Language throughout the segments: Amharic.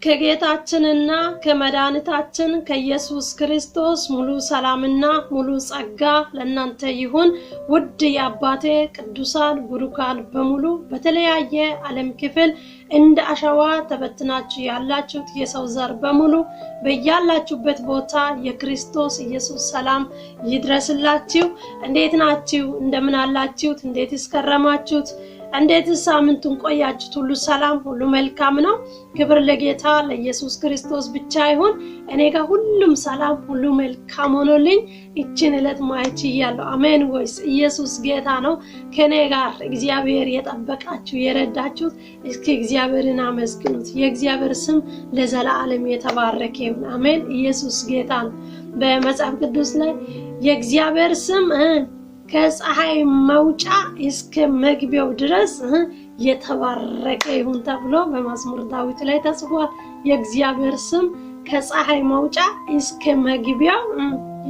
ከጌታችንና ከመድኃኒታችን ከኢየሱስ ክርስቶስ ሙሉ ሰላምና ሙሉ ጸጋ ለእናንተ ይሁን። ውድ የአባቴ ቅዱሳን ቡሩካን በሙሉ፣ በተለያየ ዓለም ክፍል እንደ አሸዋ ተበትናችሁ ያላችሁት የሰው ዘር በሙሉ፣ በያላችሁበት ቦታ የክርስቶስ ኢየሱስ ሰላም ይድረስላችሁ። እንዴት ናችሁ? እንደምን አላችሁት? እንዴትስ ከረማችሁት? እንዴት ሳምንቱን ቆያችሁት? ሁሉ ሰላም፣ ሁሉ መልካም ነው። ክብር ለጌታ ለኢየሱስ ክርስቶስ ብቻ ይሁን። እኔ ጋር ሁሉም ሰላም፣ ሁሉ መልካም ሆኖልኝ ይችን ዕለት ማየት ችያለሁ። አሜን ወይስ? ኢየሱስ ጌታ ነው። ከኔ ጋር እግዚአብሔር የጠበቃችሁ የረዳችሁት፣ እስኪ እግዚአብሔርን አመስግኑት። የእግዚአብሔር ስም ለዘላለም የተባረከ ይሁን። አሜን። ኢየሱስ ጌታ ነው። በመጽሐፍ ቅዱስ ላይ የእግዚአብሔር ስም ከፀሐይ መውጫ እስከ መግቢያው ድረስ የተባረከ ይሁን ተብሎ በመዝሙር ዳዊት ላይ ተጽፏል። የእግዚአብሔር ስም ከፀሐይ መውጫ እስከ መግቢያው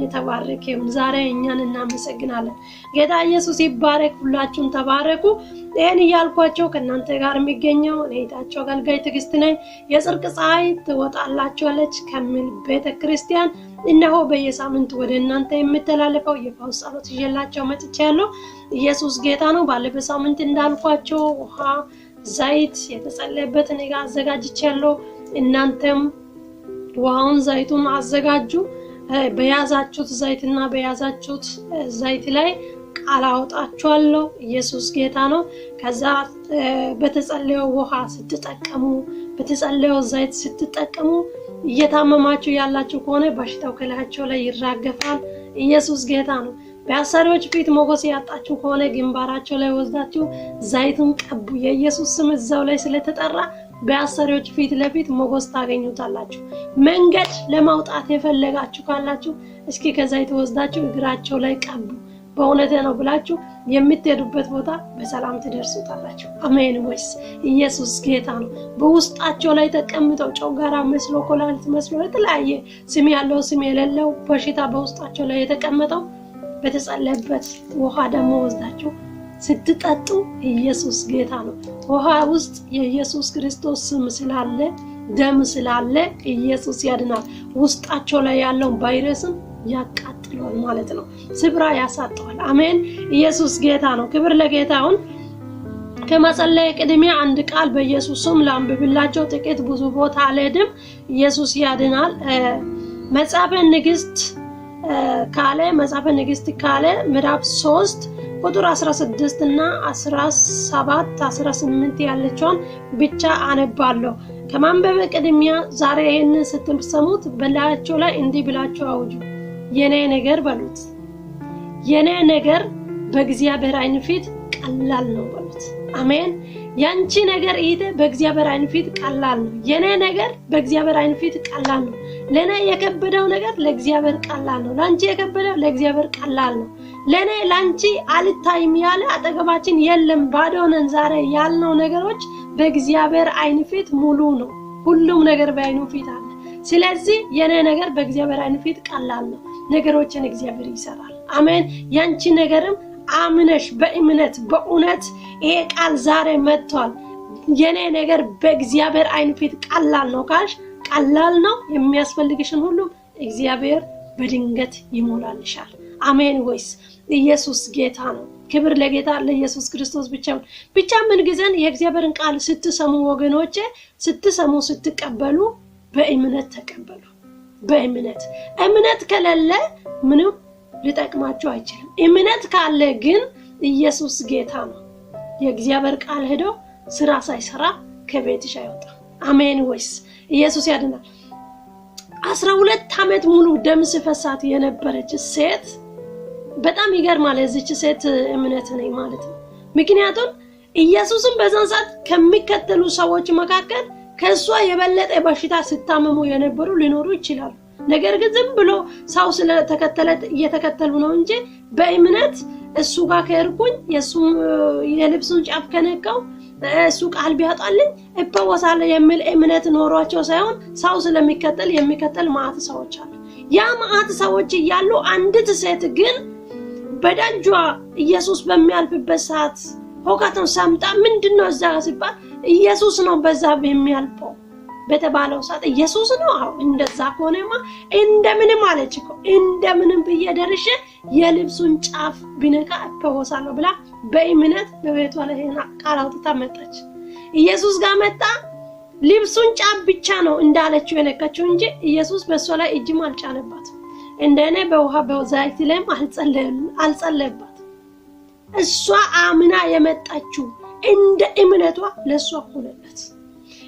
የተባረከ ይሁን። ዛሬ እኛን እናመሰግናለን። ጌታ ኢየሱስ ይባረክ። ሁላችሁም ተባረኩ። ይህን እያልኳቸው ከእናንተ ጋር የሚገኘው እኔ እህታችሁ አገልጋይ ትዕግስት ነኝ። የጽድቅ ፀሐይ ትወጣላችኋለች ከሚል ቤተ ክርስቲያን እነሆ በየሳምንቱ ወደ እናንተ የሚተላለፈው የፈውስ ጸሎት ይዤላቸው መጥቻለሁ። ኢየሱስ ጌታ ነው። ባለፈው ሳምንት እንዳልኳቸው ውሃ፣ ዘይት የተጸለየበትን እኔ ጋር አዘጋጅቻለሁ። እናንተም ውሃውን ዘይቱን አዘጋጁ። በያዛችሁት ዘይትና በያዛችሁት ዘይት ላይ ቃል አወጣችኋለሁ። ኢየሱስ ጌታ ነው። ከዛ በተጸለየው ውሃ ስትጠቀሙ፣ በተጸለየው ዘይት ስትጠቀሙ፣ እየታመማችሁ ያላችሁ ከሆነ በሽታው ከላያቸው ላይ ይራገፋል። ኢየሱስ ጌታ ነው። በአሰሪዎች ፊት ሞገስ ያጣችሁ ከሆነ ግንባራቸው ላይ ወስዳችሁ ዘይቱን ቀቡ። የኢየሱስ ስም እዛው ላይ ስለተጠራ በአሰሪዎች ፊት ለፊት ሞገስ ታገኙታላችሁ። መንገድ ለማውጣት የፈለጋችሁ ካላችሁ እስኪ ከዘይት ወስዳችሁ እግራቸው ላይ ቀቡ። በእውነት ነው ብላችሁ የምትሄዱበት ቦታ በሰላም ትደርሱታላችሁ። አሜን ወይስ? ኢየሱስ ጌታ ነው። በውስጣቸው ላይ ተቀምጠው ጨጓራ መስሎ፣ ኮላሊት መስሎ፣ የተለያየ ስም ያለው ስም የሌለው በሽታ በውስጣቸው ላይ የተቀመጠው በተጸለየበት ውሃ ደግሞ ወስዳችሁ ስትጠጡ ኢየሱስ ጌታ ነው። ውሃ ውስጥ የኢየሱስ ክርስቶስ ስም ስላለ፣ ደም ስላለ ኢየሱስ ያድናል። ውስጣቸው ላይ ያለውን ቫይረስም ያቃጥለዋል ማለት ነው። ስብራ ያሳጠዋል። አሜን። ኢየሱስ ጌታ ነው። ክብር ለጌታ ይሁን። ከመጸለይ ቅድሚያ አንድ ቃል በኢየሱስ ስም ላንብብላቸው። ጥቂት፣ ብዙ ቦታ አልሄድም። ኢየሱስ ያድናል። መጽሐፈ ንግስት ካለ ምዕራፍ 3 ቁጥር 16 እና 17 18 ያለችውን ብቻ አነባለሁ። ከማንበብ ቅድሚያ ዛሬ ይህንን ስትሰሙት በላያቸው ላይ እንዲህ ብላችሁ አውጁ። የኔ ነገር በሉት። የኔ ነገር በእግዚአብሔር ዓይን ፊት ቀላል ነው በሉት። አሜን። ያንቺ ነገር እህቴ በእግዚአብሔር ዓይን ፊት ቀላል ነው። የኔ ነገር በእግዚአብሔር ዓይን ፊት ቀላል ነው። ለኔ የከበደው ነገር ለእግዚአብሔር ቀላል ነው። ለአንቺ የከበደው ለእግዚአብሔር ቀላል ነው። ለኔ ለአንቺ አልታይም ያለ፣ አጠገባችን የለም፣ ባዶ ነን ዛሬ ያልነው ነገሮች በእግዚአብሔር ዓይን ፊት ሙሉ ነው። ሁሉም ነገር በዓይኑ ፊት አለ። ስለዚህ የኔ ነገር በእግዚአብሔር ዓይን ፊት ቀላል ነው። ነገሮችን እግዚአብሔር ይሰራል። አሜን። ያንቺ ነገርም አምነሽ በእምነት በእውነት ይሄ ቃል ዛሬ መጥቷል። የኔ ነገር በእግዚአብሔር ዓይን ፊት ቀላል ነው ካልሽ ቀላል ነው። የሚያስፈልግሽን ሁሉ እግዚአብሔር በድንገት ይሞላልሻል። አሜን ወይስ? ኢየሱስ ጌታ ነው። ክብር ለጌታ ለኢየሱስ ክርስቶስ ብቻ ይሁን። ብቻ ምን ጊዜን የእግዚአብሔርን ቃል ስትሰሙ ወገኖቼ፣ ስትሰሙ ስትቀበሉ በእምነት ተቀበሉ። በእምነት፣ እምነት ከሌለ ምንም ሊጠቅማችሁ አይችልም። እምነት ካለ ግን ኢየሱስ ጌታ ነው። የእግዚአብሔር ቃል ሄዶ ስራ ሳይሰራ ከቤትሽ አይወጣም። አሜን ወይስ? ኢየሱስ ያድናል። 12 ዓመት ሙሉ ደም ሲፈሳት የነበረች ሴት፣ በጣም ይገርማል። የዚች ሴት እምነት ነኝ ማለት ነው። ምክንያቱም ኢየሱስን በዛን ሰዓት ከሚከተሉ ሰዎች መካከል ከእሷ የበለጠ በሽታ ሲታመሙ የነበሩ ሊኖሩ ይችላሉ። ነገር ግን ዝም ብሎ ሰው ስለተከተለ እየተከተሉ ነው እንጂ በእምነት እሱ ጋር ከሄድኩኝ፣ የእሱ የልብሱን ጫፍ ከነካው፣ እሱ ቃል ቢያወጣልኝ እፈወሳለሁ የሚል እምነት ኖሯቸው ሳይሆን ሰው ስለሚከተል የሚከተል ማዕት ሰዎች አሉ። ያ ማዕት ሰዎች እያሉ አንዲት ሴት ግን በደጇ ኢየሱስ በሚያልፍበት ሰዓት ሁካታውን ሰምታ ምንድን ነው እዛ ሲባል ኢየሱስ ነው በዛ የሚያልፈው። በተባለው ሰዓት ኢየሱስ ነው። አዎ እንደዛ ከሆነማ እንደምንም አለች እኮ፣ እንደምንም ብዬ ደርሼ የልብሱን ጫፍ ቢነካ እፈወሳለሁ ብላ በእምነት በቤቷ ላይ ቃል አውጥታ መጣች። ኢየሱስ ጋር መጣ። ልብሱን ጫፍ ብቻ ነው እንዳለችው የነካችው እንጂ ኢየሱስ በእሷ ላይ እጅም አልጫነባት። እንደኔ በውሃ በዘይት ላይም አልጸለየባት። እሷ አምና የመጣችው እንደ እምነቷ ለእሷ ሆነለት።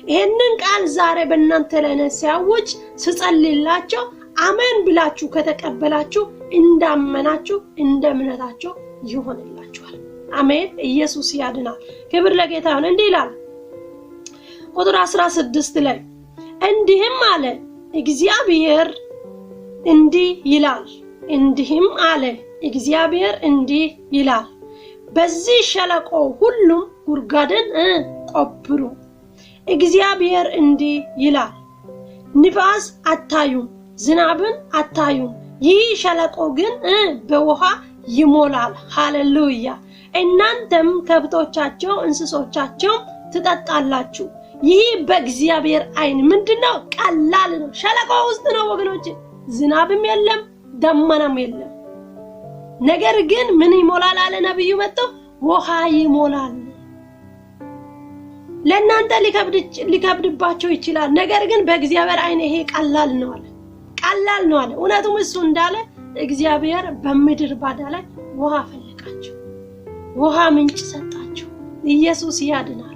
ይሄንን ቃል ዛሬ በእናንተ ላይ ሲያውጅ ስጸልይላቸው አሜን ብላችሁ ከተቀበላችሁ እንዳመናችሁ እንደ እምነታችሁ ይሆንላችኋል። አሜን። ኢየሱስ ያድናል። ክብር ለጌታ ይሁን። እንዲህ ይላል ቁጥር 16 ላይ፣ እንዲህም አለ እግዚአብሔር እንዲህ ይላል፣ እንዲህም አለ እግዚአብሔር እንዲህ ይላል፣ በዚህ ሸለቆ ሁሉም ጉድጓድን ቆፍሩ። እግዚአብሔር እንዲህ ይላል፣ ንፋስ አታዩም፣ ዝናብን አታዩም፣ ይህ ሸለቆ ግን በውሃ ይሞላል። ሃሌሉያ። እናንተም ከብቶቻቸው እንስሶቻቸው ትጠጣላችሁ። ይህ በእግዚአብሔር ዓይን ምንድነው? ቀላል ነው። ሸለቆ ውስጥ ነው ወገኖች፣ ዝናብም የለም ደመናም የለም። ነገር ግን ምን ይሞላል አለ ነብዩ መጥቶ፣ ውሃ ይሞላል። ለእናንተ ሊከብድባቸው ይችላል። ነገር ግን በእግዚአብሔር ዓይን ይሄ ቀላል ነው አለ። ቀላል ነው አለ። እውነቱም እሱ እንዳለ እግዚአብሔር በምድር ባዳ ላይ ውሃ ፈለቃቸው፣ ውሃ ምንጭ ሰጣቸው። ኢየሱስ ያድናል።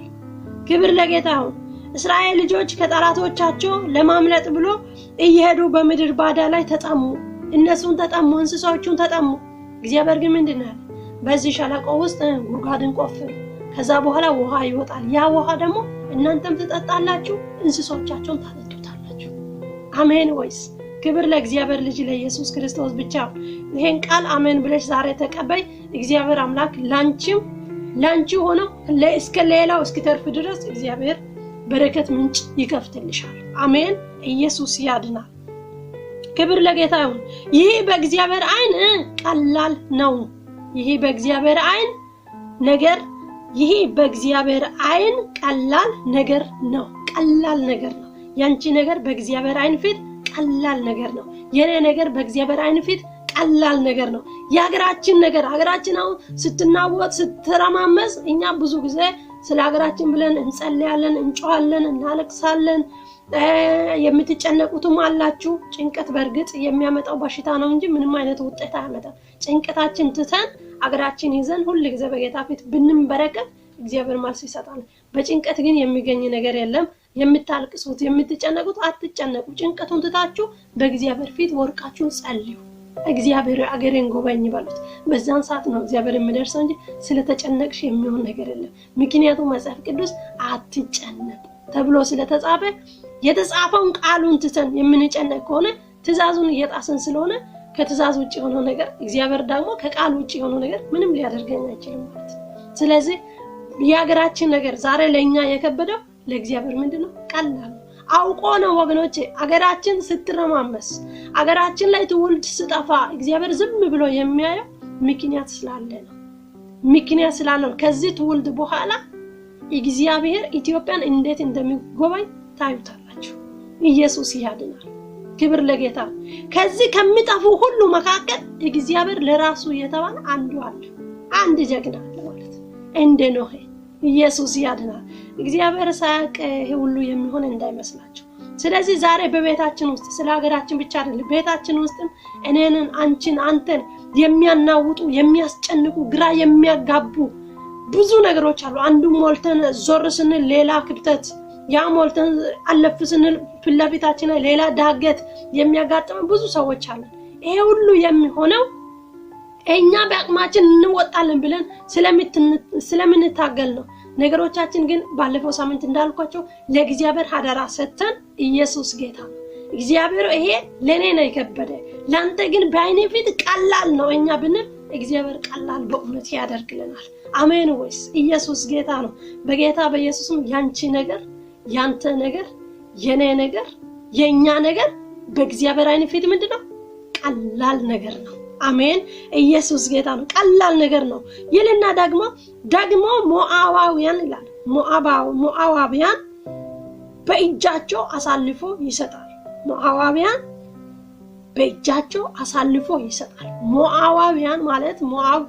ክብር ለጌታ ይሁን። እስራኤል ልጆች ከጠላቶቻቸው ለማምለጥ ብሎ እየሄዱ በምድር ባዳ ላይ ተጠሙ። እነሱን ተጠሙ፣ እንስሳዎቹን ተጠሙ። እግዚአብሔር ግን ምንድን ነው ያለ? በዚህ ሸለቆ ውስጥ ጉድጓድን ቆፍሩ፣ ከዛ በኋላ ውሃ ይወጣል። ያ ውሃ ደግሞ እናንተም ትጠጣላችሁ፣ እንስሶቻቸውን ታጠጡታላችሁ። አሜን ወይስ? ክብር ለእግዚአብሔር ልጅ ለኢየሱስ ክርስቶስ ብቻ። ይሄን ቃል አሜን ብለሽ ዛሬ ተቀበይ። እግዚአብሔር አምላክ ላንቺም ላንቺ ሆኖ እስከ ሌላው እስኪተርፍ ድረስ እግዚአብሔር በረከት ምንጭ ይከፍትልሻል። አሜን። ኢየሱስ ያድናል። ክብር ለጌታ ይሁን። ይህ በእግዚአብሔር ዓይን ቀላል ነው። ይህ በእግዚአብሔር ዓይን ነገር ይህ በእግዚአብሔር ዓይን ቀላል ነገር ነው። ቀላል ነገር ነው። ያንቺ ነገር በእግዚአብሔር ዓይን ፊት ቀላል ነገር ነው። የኔ ነገር በእግዚአብሔር ዓይን ፊት ቀላል ነገር ነው። የሀገራችን ነገር፣ ሀገራችን አሁን ስትናወጥ ስትረማመስ፣ እኛ ብዙ ጊዜ ስለ ሀገራችን ብለን እንጸልያለን፣ እንጮሃለን፣ እናለቅሳለን። የምትጨነቁትም አላችሁ። ጭንቀት በእርግጥ የሚያመጣው በሽታ ነው እንጂ ምንም አይነት ውጤት አያመጣም። ጭንቀታችን ትተን አገራችን ይዘን ሁል ጊዜ በጌታ ፊት ብንበረከት እግዚአብሔር መልስ ይሰጣል። በጭንቀት ግን የሚገኝ ነገር የለም። የምታልቅሱት የምትጨነቁት አትጨነቁ። ጭንቀቱን ትታችሁ በእግዚአብሔር ፊት ወርቃችሁን ጸልዩ። እግዚአብሔር አገሬን ጎበኝ በሉት። በዛን ሰዓት ነው እግዚአብሔር የሚደርሰው እንጂ ስለተጨነቅሽ የሚሆን ነገር የለም። ምክንያቱም መጽሐፍ ቅዱስ አትጨነቁ ተብሎ ስለተጻፈ የተጻፈውን ቃሉን ትተን የምንጨነቅ ከሆነ ትእዛዙን እየጣስን ስለሆነ ከትእዛዝ ውጭ የሆነው ነገር እግዚአብሔር ደግሞ ከቃል ውጭ የሆነው ነገር ምንም ሊያደርገኝ አይችልም ማለት ነው። ስለዚህ የሀገራችን ነገር ዛሬ ለእኛ የከበደው ለእግዚአብሔር ምንድን ነው? ቀላል ነው። አውቆ ነው ወገኖቼ። አገራችን ስትረማመስ፣ አገራችን ላይ ትውልድ ስጠፋ እግዚአብሔር ዝም ብሎ የሚያየው ምክንያት ስላለ ነው። ምክንያት ስላለ ነው። ከዚህ ትውልድ በኋላ እግዚአብሔር ኢትዮጵያን እንዴት እንደሚጎበኝ ታዩታላችሁ። ኢየሱስ ያድናል። ክብር ለጌታ። ከዚህ ከሚጠፉ ሁሉ መካከል እግዚአብሔር ለራሱ የተባለ አንዱ አለ። አንድ ጀግና አለ ማለት እንደ ኖሄ። ኢየሱስ ያድናል። እግዚአብሔር ሳያውቅ ይሄ ሁሉ የሚሆን እንዳይመስላችሁ። ስለዚህ ዛሬ በቤታችን ውስጥ ስለ ሀገራችን ብቻ አይደለም፣ ቤታችን ውስጥም እኔንን፣ አንቺን፣ አንተን የሚያናውጡ፣ የሚያስጨንቁ፣ ግራ የሚያጋቡ ብዙ ነገሮች አሉ። አንዱ ሞልተን ዞር ስንል ሌላ ክብተት፣ ያ ሞልተን አለፍ ስንል ፊት ለፊታችን ላይ ሌላ ዳገት የሚያጋጥም ብዙ ሰዎች አለን። ይሄ ሁሉ የሚሆነው እኛ በአቅማችን እንወጣለን ብለን ስለምንታገል ነው። ነገሮቻችን ግን ባለፈው ሳምንት እንዳልኳቸው ለእግዚአብሔር ሀደራ ሰጥተን ኢየሱስ ጌታ ነው። እግዚአብሔር ይሄ ለእኔ ነው የከበደ፣ ለአንተ ግን በዓይኔ ፊት ቀላል ነው እኛ ብንል እግዚአብሔር ቀላል በእውነት ያደርግልናል። አሜን ወይስ? ኢየሱስ ጌታ ነው። በጌታ በኢየሱስም ያንቺ ነገር፣ ያንተ ነገር፣ የኔ ነገር፣ የኛ ነገር በእግዚአብሔር ዓይን ፊት ምንድን ነው? ቀላል ነገር ነው። አሜን። ኢየሱስ ጌታ ነው። ቀላል ነገር ነው ይልና ደግሞ ሞዓባውያን ይላል። ሞዓባውያን በእጃቸው አሳልፎ ይሰጣል። ሞዓባውያን በእጃቸው አሳልፎ ይሰጣል። ሞዓባውያን ማለት ሞዓብ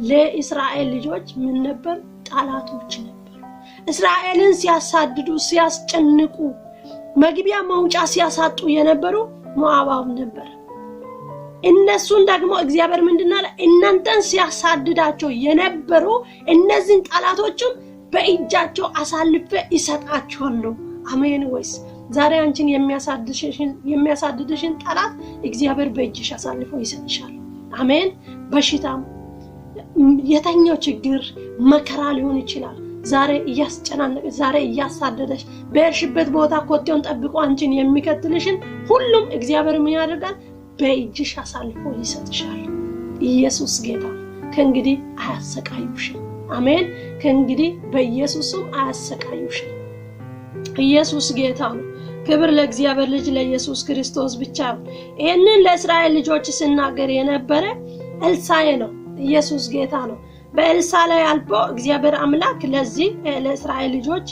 ለእስራኤል ልጆች ምን ነበር? ጠላቶች ነበሩ። እስራኤልን ሲያሳድዱ፣ ሲያስጨንቁ፣ መግቢያ መውጫ ሲያሳጡ የነበሩ ሞዓባው ነበር። እነሱን ደግሞ እግዚአብሔር ምንድን አለ? እናንተን ሲያሳድዳቸው የነበሩ እነዚህን ጠላቶችም በእጃቸው አሳልፌ ይሰጣቸዋለሁ። አሜን ወይስ? ዛሬ አንቺን የሚያሳድድሽን ጠላት እግዚአብሔር በእጅሽ አሳልፎ ይሰጥሻል። አሜን። በሽታም፣ የተኛው ችግር፣ መከራ ሊሆን ይችላል። ዛሬ እያስጨናነቀ፣ ዛሬ እያሳደደሽ፣ በሄድሽበት ቦታ ኮቴውን ጠብቆ አንቺን የሚከትልሽን ሁሉም እግዚአብሔር ምን ያደርጋል? በእጅሽ አሳልፎ ይሰጥሻል። ኢየሱስ ጌታ። ከእንግዲህ አያሰቃዩሽም። አሜን። ከእንግዲህ በኢየሱስም አያሰቃዩሽም። ኢየሱስ ጌታ ነው። ክብር ለእግዚአብሔር ልጅ ለኢየሱስ ክርስቶስ ብቻ ነው። ይህንን ለእስራኤል ልጆች ሲናገር የነበረ ኤልሳዕ ነው። ኢየሱስ ጌታ ነው። በኤልሳዕ ላይ አልፎ እግዚአብሔር አምላክ ለዚህ ለእስራኤል ልጆች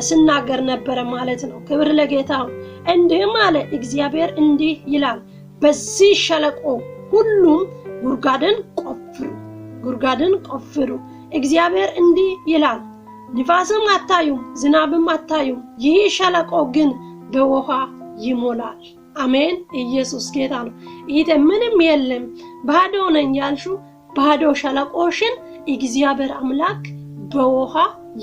ሲናገር ነበረ ማለት ነው። ክብር ለጌታ ነው። እንዲህም አለ፣ እግዚአብሔር እንዲህ ይላል፣ በዚህ ሸለቆ ሁሉም ጉድጓድን ቆፍሩ፣ ጉድጓድን ቆፍሩ። እግዚአብሔር እንዲህ ይላል፣ ንፋስም አታዩም፣ ዝናብም አታዩም፣ ይህ ሸለቆ ግን በውሃ ይሞላል። አሜን። ኢየሱስ ጌታ ነው። ይሄ ምንም የለም ባዶ ነኝ ያልሹ ባዶ ሸለቆሽን እግዚአብሔር አምላክ በውሃ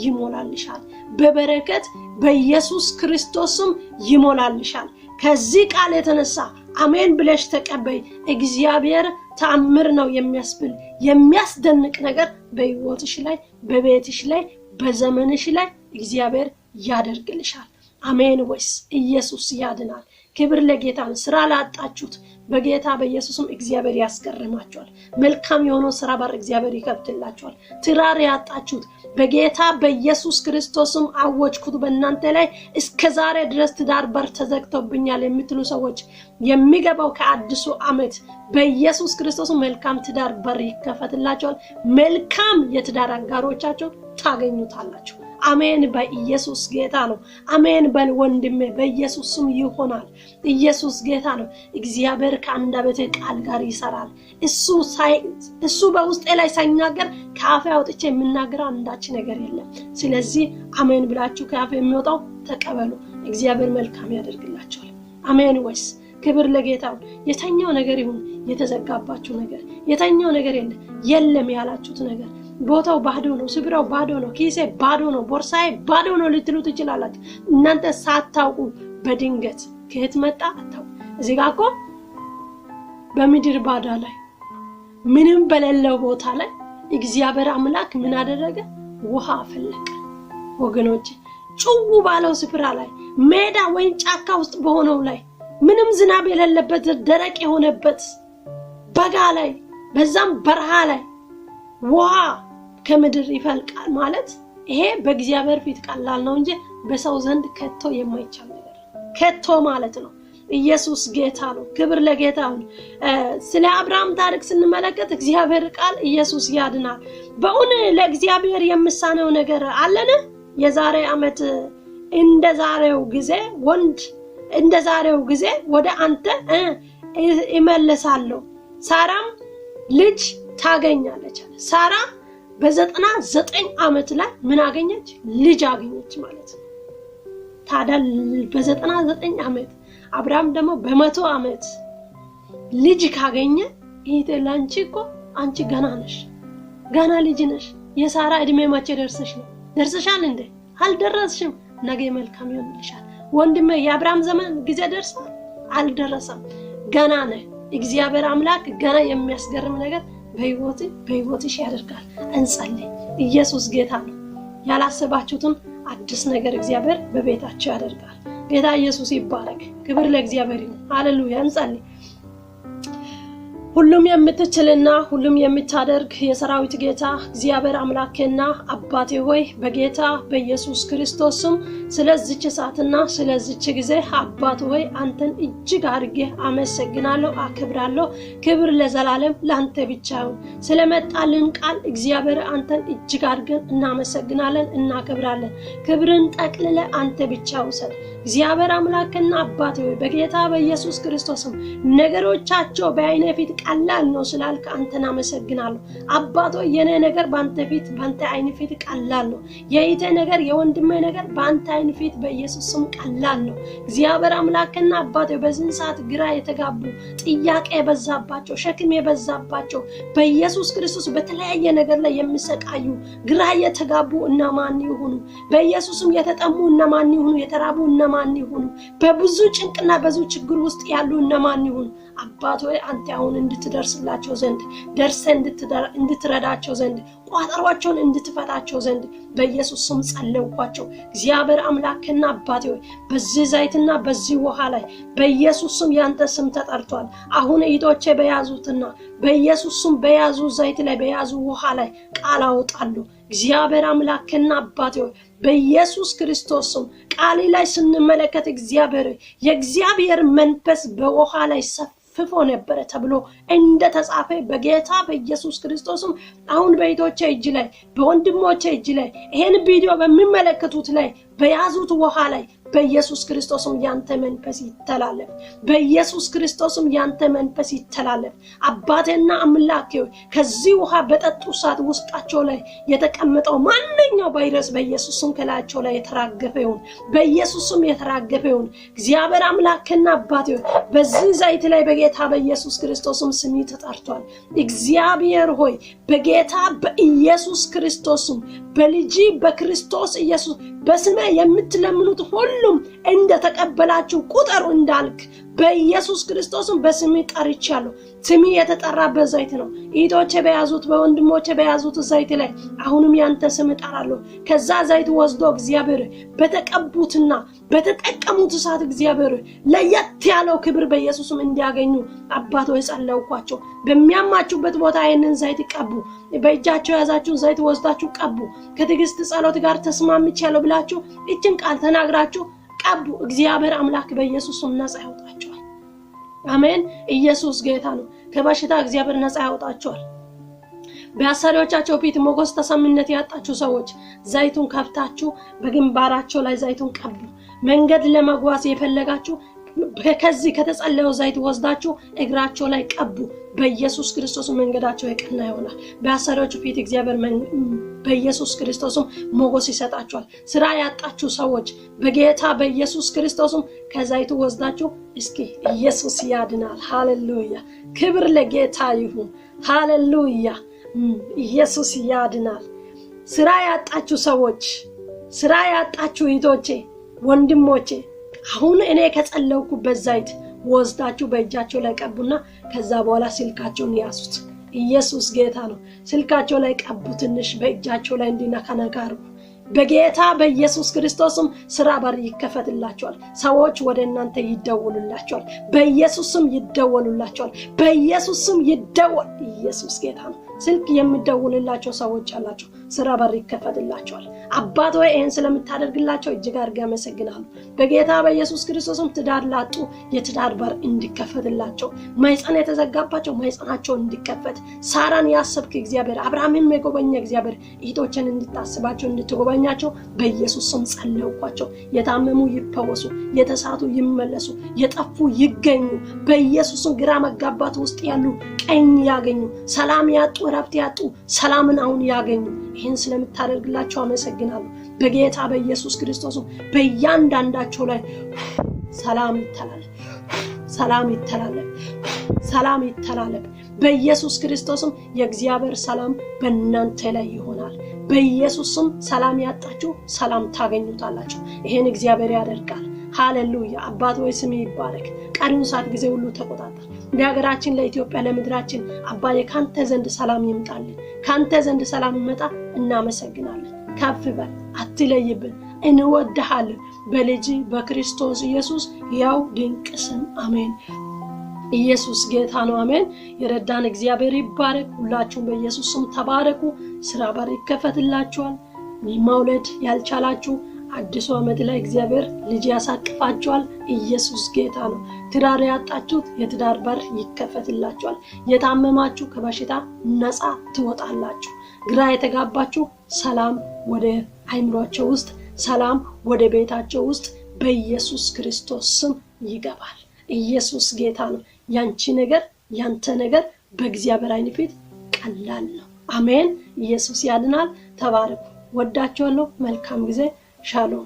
ይሞላልሻል። በበረከት በኢየሱስ ክርስቶስም ይሞላልሻል። ከዚህ ቃል የተነሳ አሜን ብለሽ ተቀበይ። እግዚአብሔር ተአምር ነው የሚያስብል የሚያስደንቅ ነገር በሕይወትሽ ላይ፣ በቤትሽ ላይ፣ በዘመንሽ ላይ እግዚአብሔር ያደርግልሻል። አሜን ወይስ? ኢየሱስ ያድናል። ክብር ለጌታ ነው። ስራ ላጣችሁት በጌታ በኢየሱስም እግዚአብሔር ያስገርማችኋል። መልካም የሆነው ስራ በር እግዚአብሔር ይከፍትላችኋል። ትዳር ያጣችሁት በጌታ በኢየሱስ ክርስቶስም አወጅኩት በእናንተ ላይ እስከ ዛሬ ድረስ ትዳር በር ተዘግቶብኛል የምትሉ ሰዎች የሚገባው ከአዲሱ ዓመት በኢየሱስ ክርስቶስ መልካም ትዳር በር ይከፈትላችኋል። መልካም የትዳር አጋሮቻቸው ታገኙታላችሁ። አሜን። በኢየሱስ ጌታ ነው። አሜን በል ወንድሜ፣ በኢየሱስ ስም ይሆናል። ኢየሱስ ጌታ ነው። እግዚአብሔር ከአንደበቴ ቃል ጋር ይሰራል። እሱ በውስጤ ላይ ሳይናገር ከአፌ አውጥቼ የምናገረው አንዳች ነገር የለም። ስለዚህ አሜን ብላችሁ ከአፌ የሚወጣው ተቀበሉ። እግዚአብሔር መልካም ያደርግላችኋል። አሜን ወይስ? ክብር ለጌታ። የተኛው ነገር ይሁን የተዘጋባችሁ ነገር፣ የተኛው ነገር የለም ያላችሁት ነገር፣ ቦታው ባዶ ነው፣ ስፍራው ባዶ ነው፣ ኪሴ ባዶ ነው፣ ቦርሳዬ ባዶ ነው ልትሉ ትችላላችሁ። እናንተ ሳታውቁ በድንገት ከየት መጣ አታውቁ። እዚህ ጋር እኮ በምድር ባዳ ላይ ምንም በሌለው ቦታ ላይ እግዚአብሔር አምላክ ምን አደረገ? ውሃ አፈለቀ። ወገኖች፣ ጭው ባለው ስፍራ ላይ፣ ሜዳ ወይም ጫካ ውስጥ በሆነው ላይ፣ ምንም ዝናብ የሌለበት ደረቅ የሆነበት በጋ ላይ፣ በዛም በረሃ ላይ ውሃ ከምድር ይፈልቃል ማለት ይሄ በእግዚአብሔር ፊት ቀላል ነው እንጂ በሰው ዘንድ ከቶ የማይቻል ነገር ከቶ ማለት ነው። ኢየሱስ ጌታ ነው። ክብር ለጌታ ይሁን። ስለ አብርሃም ታሪክ ስንመለከት እግዚአብሔር ቃል ኢየሱስ ያድናል። በእውን ለእግዚአብሔር የሚሳነው ነገር አለን? የዛሬ ዓመት እንደ ዛሬው ጊዜ ወንድ እንደ ዛሬው ጊዜ ወደ አንተ እመለሳለሁ፣ ሳራም ልጅ ታገኛለች አለ። ሳራ በ99 ዓመት ላይ ምን አገኘች? ልጅ አገኘች ማለት ነው። ታዲያ በ99 ዓመት፣ አብርሃም ደግሞ በ100 ዓመት ልጅ ካገኘ፣ ይሄ ላንቺ እኮ አንቺ ገና ነሽ፣ ገና ልጅ ነሽ። የሳራ እድሜ መቼ ደርሰሽ ነው? ደርሰሻል እንዴ? አልደረስሽም። ነገ መልካም ይሆንልሻል። ወንድሜ፣ የአብርሃም ዘመን ጊዜ ደርሷል? አልደረሰም። ገና ነህ። እግዚአብሔር አምላክ ገና የሚያስገርም ነገር በህይወት በህይወትሽ ያደርጋል። እንጸልይ። ኢየሱስ ጌታ ነው። ያላሰባችሁትን አዲስ ነገር እግዚአብሔር በቤታችሁ ያደርጋል። ጌታ ኢየሱስ ይባረክ። ክብር ለእግዚአብሔር ይሁን። ሃሌሉያ። እንጸልይ። ሁሉም የምትችልና ሁሉም የምታደርግ የሰራዊት ጌታ እግዚአብሔር አምላኬና አባቴ ሆይ በጌታ በኢየሱስ ክርስቶስም ስለዚች ሰዓትና ስለዚች ጊዜ አባት ሆይ አንተን እጅግ አድርጌ አመሰግናለሁ፣ አክብራለሁ። ክብር ለዘላለም ለአንተ ብቻ ይሁን። ስለመጣልን ቃል እግዚአብሔር አንተን እጅግ አድርገን እናመሰግናለን፣ እናከብራለን። ክብርን ጠቅልለ አንተ ብቻ ውሰድ። እግዚአብሔር አምላክና አባቴ ሆይ በጌታ በኢየሱስ ክርስቶስም ነገሮቻቸው በዓይኔ ፊት ቀላል ነው ስላልክ አንተን አመሰግናለሁ። አባቶ የኔ ነገር በአንተ ፊት በአንተ ዓይን ፊት ቀላል ነው። የእህቴ ነገር የወንድሜ ነገር በአንተ ዓይን ፊት በኢየሱስ ስም ቀላል ነው። እግዚአብሔር አምላክና አባቴ በዚህን ሰዓት ግራ የተጋቡ፣ ጥያቄ የበዛባቸው፣ ሸክም የበዛባቸው፣ በኢየሱስ ክርስቶስ በተለያየ ነገር ላይ የሚሰቃዩ ግራ የተጋቡ እነማን ይሁኑ? በኢየሱስም የተጠሙ እነማን ይሁኑ? የተራቡ እነማን ይሁኑ? በብዙ ጭንቅና በብዙ ችግር ውስጥ ያሉ እነማን ይሁኑ? አባት ሆይ አንተ አሁን እንድትደርስላቸው ዘንድ፣ ደርሰህ እንድትረዳቸው ዘንድ፣ ቋጠሯቸውን እንድትፈታቸው ዘንድ በኢየሱስ ስም ጸለይኳቸው። እግዚአብሔር አምላክና አባቴ ሆይ በዚህ ዘይትና በዚህ ውሃ ላይ በኢየሱስ ስም ያንተ ስም ተጠርቷል። አሁን እህቶቼ በያዙትና በኢየሱስ ስም በያዙ ዘይት ላይ በያዙ ውሃ ላይ ቃል አወጣለሁ። እግዚአብሔር አምላክና አባቴ ሆይ በኢየሱስ ክርስቶስ ስም ቃል ላይ ስንመለከት እግዚአብሔር የእግዚአብሔር መንፈስ በውሃ ላይ ሰፍፎ ነበረ ተብሎ እንደተጻፈ በጌታ በኢየሱስ ክርስቶስም አሁን በእህቶቼ እጅ ላይ፣ በወንድሞቼ እጅ ላይ፣ ይሄን ቪዲዮ በሚመለከቱት ላይ በያዙት ውሃ ላይ በኢየሱስ ክርስቶስም ያንተ መንፈስ ይተላለፍ። በኢየሱስ ክርስቶስም ያንተ መንፈስ ይተላለፍ። አባቴና አምላኬ ሆይ ከዚህ ውሃ በጠጡ ሰዓት ውስጣቸው ላይ የተቀመጠው ማንኛው ቫይረስ በኢየሱስ ስም ከላያቸው ላይ የተራገፈ ይሁን። በኢየሱስ ስም የተራገፈ ይሁን። እግዚአብሔር አምላክና አባቴ ሆይ በዚህ ዘይት ላይ በጌታ በኢየሱስ ክርስቶስም ስም ተጠርቷል። እግዚአብሔር ሆይ በጌታ በኢየሱስ ክርስቶስም በልጅ በክርስቶስ ኢየሱስ በስሜ የምትለምኑት ሁሉም እንደተቀበላችሁ ቁጠሩ እንዳልክ በኢየሱስ ክርስቶስም በስሜ ጠርቻለሁ። ስሜ የተጠራበት ዘይት ነው። እህቶቼ በያዙት፣ በወንድሞቼ በያዙት ዘይት ላይ አሁንም ያንተ ስም እጠራለሁ። ከዛ ዘይት ወስዶ እግዚአብሔር በተቀቡትና በተጠቀሙት ሰዓት እግዚአብሔር ለየት ያለው ክብር በኢየሱስም እንዲያገኙ አባት ሆይ ጸለይኳቸው። በሚያማችሁበት ቦታ ይህንን ዘይት ቀቡ። በእጃቸው የያዛችሁን ዘይት ወስዳችሁ ቀቡ። ከትዕግስት ጸሎት ጋር ተስማምቻለሁ ብላችሁ ይችን ቃል ተናግራችሁ ቀቡ። እግዚአብሔር አምላክ በኢየሱስም ነፃ ያውጣቸዋል። አሜን። ኢየሱስ ጌታ ነው። ከበሽታ እግዚአብሔር ነፃ ያውጣቸዋል። በአሰሪዎቻቸው ፊት ሞገስ ተሰሚነት ያጣችሁ ሰዎች ዘይቱን ከፍታችሁ በግንባራቸው ላይ ዘይቱን ቀቡ። መንገድ ለመጓዝ የፈለጋችሁ ከዚህ ከተጸለየው ዘይት ወስዳችሁ እግራቸው ላይ ቀቡ። በኢየሱስ ክርስቶስ መንገዳቸው የቀና ይሆናል። በአሰሪዎቹ ፊት እግዚአብሔር በኢየሱስ ክርስቶስም ሞገስ ይሰጣችኋል። ስራ ያጣችሁ ሰዎች በጌታ በኢየሱስ ክርስቶስም ከዘይቱ ወስዳችሁ እስኪ ኢየሱስ ያድናል። ሃሌሉያ! ክብር ለጌታ ይሁን። ሃሌሉያ! ኢየሱስ ያድናል። ስራ ያጣችሁ ሰዎች፣ ስራ ያጣችሁ እህቶቼ፣ ወንድሞቼ አሁን እኔ ከጸለይኩበት ዘይት ወስዳችሁ በእጃቸው ላይ ቀቡና ከዛ በኋላ ስልካቸውን ያዙት። ኢየሱስ ጌታ ነው። ስልካቸው ላይ ቀቡ። ትንሽ በእጃቸው ላይ እንዲነካ ነካ አድርጉ። በጌታ በኢየሱስ ክርስቶስም ስራ በር ይከፈትላቸዋል። ሰዎች ወደ እናንተ ይደውሉላቸዋል። በኢየሱስም ይደወሉላቸዋል። በኢየሱስም ይደወል። ኢየሱስ ጌታ ነው። ስልክ የሚደውልላቸው ሰዎች አላቸው። ስራ በር ይከፈትላቸዋል። አባት ሆይ ይህን ስለምታደርግላቸው እጅግ አድርጌ አመሰግናለሁ። በጌታ በኢየሱስ ክርስቶስም ትዳር ላጡ የትዳር በር እንዲከፈትላቸው፣ ማህፀን የተዘጋባቸው ማህፀናቸው እንዲከፈት፣ ሳራን ያሰብክ እግዚአብሔር፣ አብርሃምን የጎበኘ እግዚአብሔር እህቶችን እንድታስባቸው እንድትጎበኛቸው በኢየሱስ ስም ጸለይኳቸው። የታመሙ ይፈወሱ፣ የተሳቱ ይመለሱ፣ የጠፉ ይገኙ። በኢየሱስም ግራ መጋባት ውስጥ ያሉ ቀኝ ያገኙ፣ ሰላም ያጡ፣ እረፍት ያጡ ሰላምን አሁን ያገኙ። ይህን ስለምታደርግላቸው አመሰግናለሁ። በጌታ በኢየሱስ ክርስቶስ በእያንዳንዳቸው ላይ ሰላም ይተላለፍ፣ ሰላም ይተላለፍ፣ ሰላም ይተላለፍ። በኢየሱስ ክርስቶስም የእግዚአብሔር ሰላም በእናንተ ላይ ይሆናል። በኢየሱስም ሰላም ያጣችሁ ሰላም ታገኙታላችሁ። ይሄን እግዚአብሔር ያደርጋል። ሃሌሉያ። አባት ወይ ስም ይባረክ። ቀሪውን ሰዓት ጊዜ ሁሉ ተቆጣጠር። ለሀገራችን፣ ለኢትዮጵያ፣ ለምድራችን አባዬ ካንተ ዘንድ ሰላም ይምጣልን። ካንተ ዘንድ ሰላም ይመጣ። እናመሰግናለን። ከፍ በል፣ አትለይብን። እንወድሃለን። በልጅ በክርስቶስ ኢየሱስ ያው ድንቅ ስም አሜን። ኢየሱስ ጌታ ነው። አሜን። የረዳን እግዚአብሔር ይባረክ። ሁላችሁም በኢየሱስ ስም ተባረኩ። ስራ በር ይከፈትላችኋል። መውለድ ያልቻላችሁ አዲሱ ዓመት ላይ እግዚአብሔር ልጅ ያሳቅፋችኋል። ኢየሱስ ጌታ ነው። ትዳር ያጣችሁት የትዳር በር ይከፈትላችኋል። የታመማችሁ ከበሽታ ነፃ ትወጣላችሁ። ግራ የተጋባችሁ ሰላም ወደ አይምሯቸው ውስጥ፣ ሰላም ወደ ቤታቸው ውስጥ በኢየሱስ ክርስቶስ ስም ይገባል። ኢየሱስ ጌታ ነው። ያንቺ ነገር፣ ያንተ ነገር በእግዚአብሔር ዓይን ፊት ቀላል ነው። አሜን። ኢየሱስ ያድናል። ተባረኩ። ወዳችኋለሁ። መልካም ጊዜ። ሻሎም።